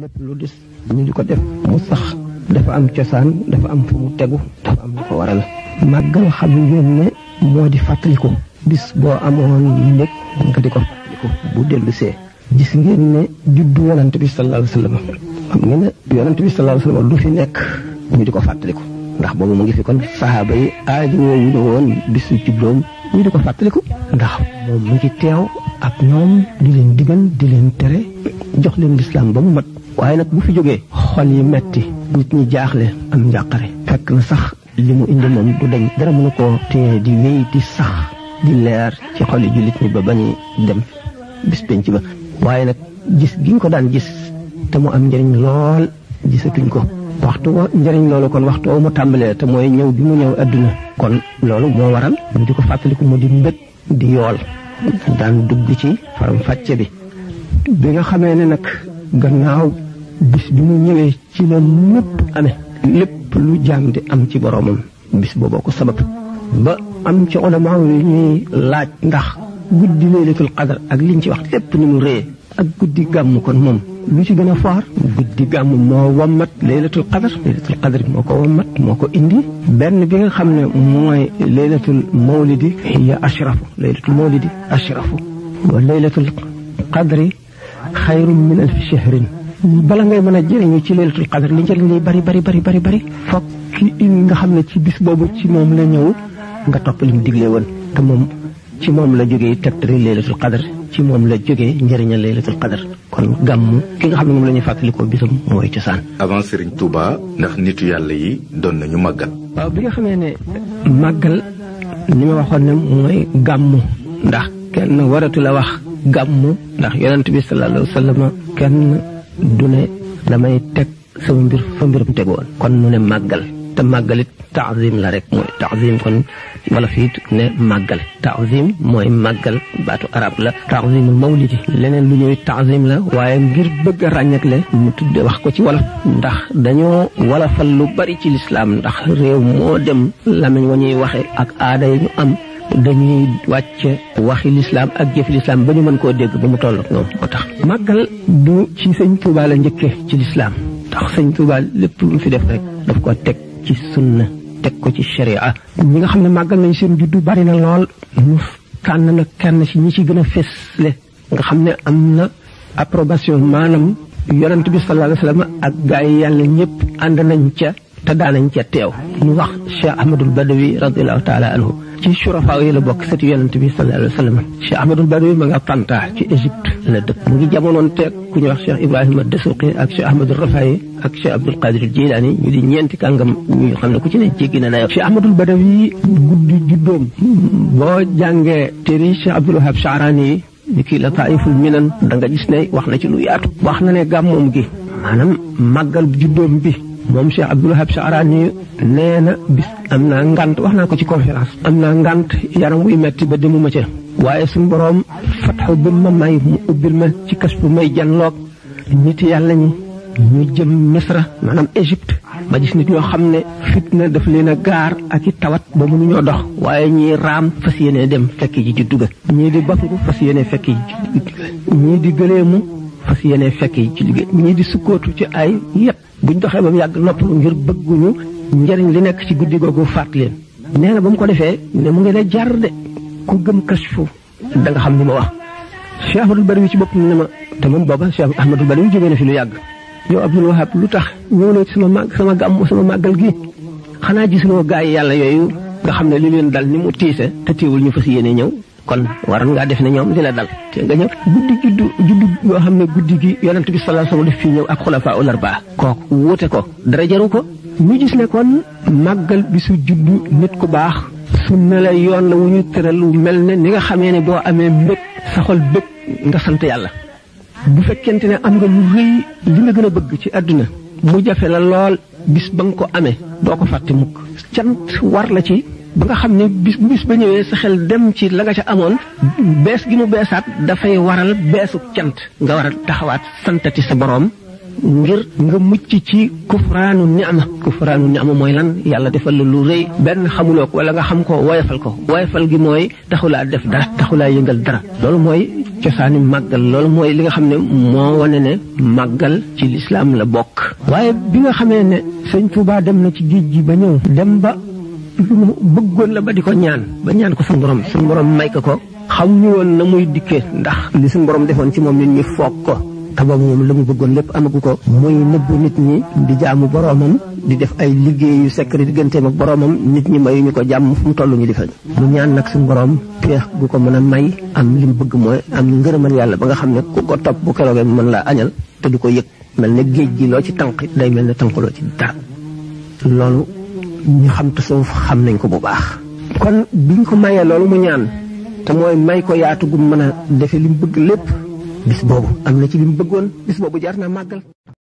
lépp lu dis ñu di ko def mu sax dafa am cosaan dafa am fu mu tegu dafa am lu ko waral màggal xam ngeen ne moo di fàttaliku bis boo amoon nekk nga di ko fàttaliku bu dellusee gis ngeen ne juddu yonent bi sallallahu alayhi wa sallam xam ngeen ne yonent bi sallallahu alayhi wa sallam du fi nekk ñu di ko fàttaliku ndax boobu mu ngi fi kon sahaaba yi aajo woowu ñu woon bisu juddoom ñu di ko fàttaliku ndax moom mu ngi teew ak ñoom di leen digal di leen tere jox leen lislaam ba mu mat waaye nag bu fi jógee xol yi metti nit ñi jaaxle am njàqare fekk na sax li mu indi moom du dañ dara mënu koo téye di wéy di sax di leer ci xol yi jullit ñi ba bañuy dem bis penc ba waaye nag gis gi ñu ko daan gis te mu am njëriñ lool gisatuñ ko waxtu wa njëriñ loolu kon waxtu mu tàmbalee te mooy ñëw bi mu ñëw adduna kon loolu moo waral ñu di ko fàttaliku mu di mbég di yool daan dugg ci faram fàcce bi nga xamee ne nag gannaaw bis bi mu ñëwee ci la lépp amee lépp lu jaam di am ci boroomam bis booboo ko sabab ba am ci ulama yi ñuy laaj ndax guddi laylatul qadr ak liñ ci wax lépp ni mu rëy ak guddi gàmm kon moom lu ci gën a foor guddi gàmm moo wammat laylatul qadr moo ko wammat moo ko indi benn bi nga xam ne mooy laylatul mawlidi hiya ashrafu laylatul mawlidi ashrafu wa laylatul qadri xayrun min alfi shahrin bala ngay mën a jëriñu ci laylatul qadr li njëriñ liy bari fokk nga xam ne ci bis boobu ci moom la ñëw nga topp li mu digle woon te moom ci moom la jógee tegtari laylatul qadr ci moom la jógee njëriñal laylatul qadr kon gàmmu ki nga xam ne moom la ñuy fàttalikoo bisam mooy cosaan. avant Serigne Touba ndax nitu yàlla yi doon nañu màggal. waaw bi nga xamee ne màggal ni ma waxoon ne mooy gàmmu ndax kenn waratu la wax gàmmu ndax yonent bi sallallahu alayhi wa sallam kenn du ne damay teg sama mbir fa mbiram tegoon kon nu ne màggal te màggalit taazim la rek mooy taazim kon wala fii ne màggal taazim mooy màggal baatu arab la taazimul mawlidi leneen lu ñuy taazim la waaye ngir bëgg a ràññatle mu tudde wax ko ci wolof ndax dañoo wolofal lu bari ci lislaam ndax réew moo dem lamiñ wa ñuy waxe ak aada yi ñu am dañuy wàcce waxi lislaam ak jëfi lislaam ba ñu mën koo dégg ba mu toll ak ñoom moo tax màggal du ci sëñ Tuubaa la njëkke ci lislaam tax sëñ Tuubaa lépp lu mu fi def rek daf ko teg ci sunna teg ko ci sharia ñi nga xam ne màggal nañ seen juddu bari na lool ñu tànn na kenn ci ñi ci gën a fésle nga xam ne am na approbation maanaam yonent bi sallallahu alayhi wa sallam ak gaa yi yàlla ñëpp ànd nañ ca te daanañ ca teew ñu wax Cheikh Ahmadul Badawi radiallahu taala anhu ci shurafa yi la bokk sëti yonent bi sallallahu alayhi wa sallam Cheikh Ahmadul Badawi ma nga Tanta ci Égypte la dëkk mu ngi jamonoon teeg ku ñuy wax Cheikh Ibrahima Dasuqi ak Cheikh Ahmadul Rafayi ak Cheikh Abdul Qadir Jilani ñu di ñeenti kàngam ñu xam ne ku ci ne jéggi na nayo Cheikh Ahmadul Badawi guddi juddoom boo jàngee téere Cheikh Abdul Wahab Sha'rani yi ni kii Lataiful Minan da nga gis ne wax na ci lu yaatu wax na ne gàmmoom gi maanaam màggal juddoom bi moom Cheikh Abdul Wahab Sha'rani nee na bis am naa ngant wax naa ko ci conférence am naa ngant yaram wuy metti ba demuma ca waaye suñu boroom fatxu bi ma may mu ubbil ma ci kas bu may janloog nit yàlla ñi ñu jëm Misra maanaam Égypte ma gis nit ñoo xam ne fitna daf leen a gaar ak i tawat ba mënuñoo dox waaye ñii raam fas yéene dem fekk ji juddu ga ñii di banku fas yéene fekk ji ci juddu ga ñii di gëleemu fas yéene fekk ji ci liggéey ñii di sukkootu ci ay yet buñ doxee ba mu yàgg noppalu ngir bëgguñu njëriñ li nekk ci guddi googu faat leen nee na ba mu ko defee ne mu ngi ne jar de ku gëm kashfu da nga xam ni ma wax Cheikh Ahmadul Badawi ci bopp ne ma te moom booba Cheikh Ahmadul Badawi jógee na fi lu yàgg yow Abdul Wahab lu tax ñëw ci sama gàmm sama màggal gi xanaa gisuloo gaa yi yàlla yooyu nga xam ne li leen dal ni mu tiise te teewul ñu fas yéene ñëw kon waroon ngaa def ne ñoom li la dal te nga ñëw guddi juddu yoo xam ne guddi gi yonent bi sallallahu alayhi wasallam def fii ñëw ak xulafaa ul arbaa kooku wuute ko dara jaru ko ñu gis ne kon màggal bisu juddu nit ku baax sunna la yoon la wu ñu tëral lu mel ne ni nga xamee ne boo amee mbëg sa xol bëgg nga sant yàlla bu fekkente ne am nga lu rëy li nga gën a bëgg ci àdduna mu jafe la lool bis ba nga ko amee doo ko fàtte mukk cant war la ci ba nga xam ne bis ba ñëwee sa xel dem ci la nga ca amoon bees gi mu beesaat dafay waral beesu cant nga war a taxawaat santati sa boroom ngir nga mucc ci kufraanu ni'ma mooy lan yàlla defal la lu rëy benn xamuloo ko wala nga xam ko woyofal gi mooy taxulaa def dara taxulaa yëngal dara loolu mooy cosaani màggal loolu mooy li nga xam ne moo wane ne màggal ci lislaam la bokk waaye bi nga xamee ne sëñ Tuubaa dem na ci géej gi ba ñëw dem ba lu mu bëggoon la ba di ko ñaan ko suñu borom may ko xamuñu woon na muy dikkee ndax li suñu borom defoon ci moom nit ñi foog ko te boobu moom la mu bëggoon lépp amagu ko muy nëbbu nit ñi di jaamu boromam di def ay liggéeyu secret digganteem ak boromam nit ñi mayuñu ko jàmm fu mu toll ñu di fa mu ñaan nag suñu borom peex gu ko mën a may am li mu bëgg mooy am ngërëmal yàlla ba nga xam ne ku ko topp bu keroogee mën laa añal te du ko yëg mel ne géej gi loo ci tànq day mel ne tànqloo ci dara loolu ñu xam tasawuf xam nañ ko bu baax kon biñ ko mayee loolu mu ñaan te mooy may ko yaatu gu mën a defe li mu bëgg lépp bis boobu am na ci li mu bëggoon bis boobu jar naa màggal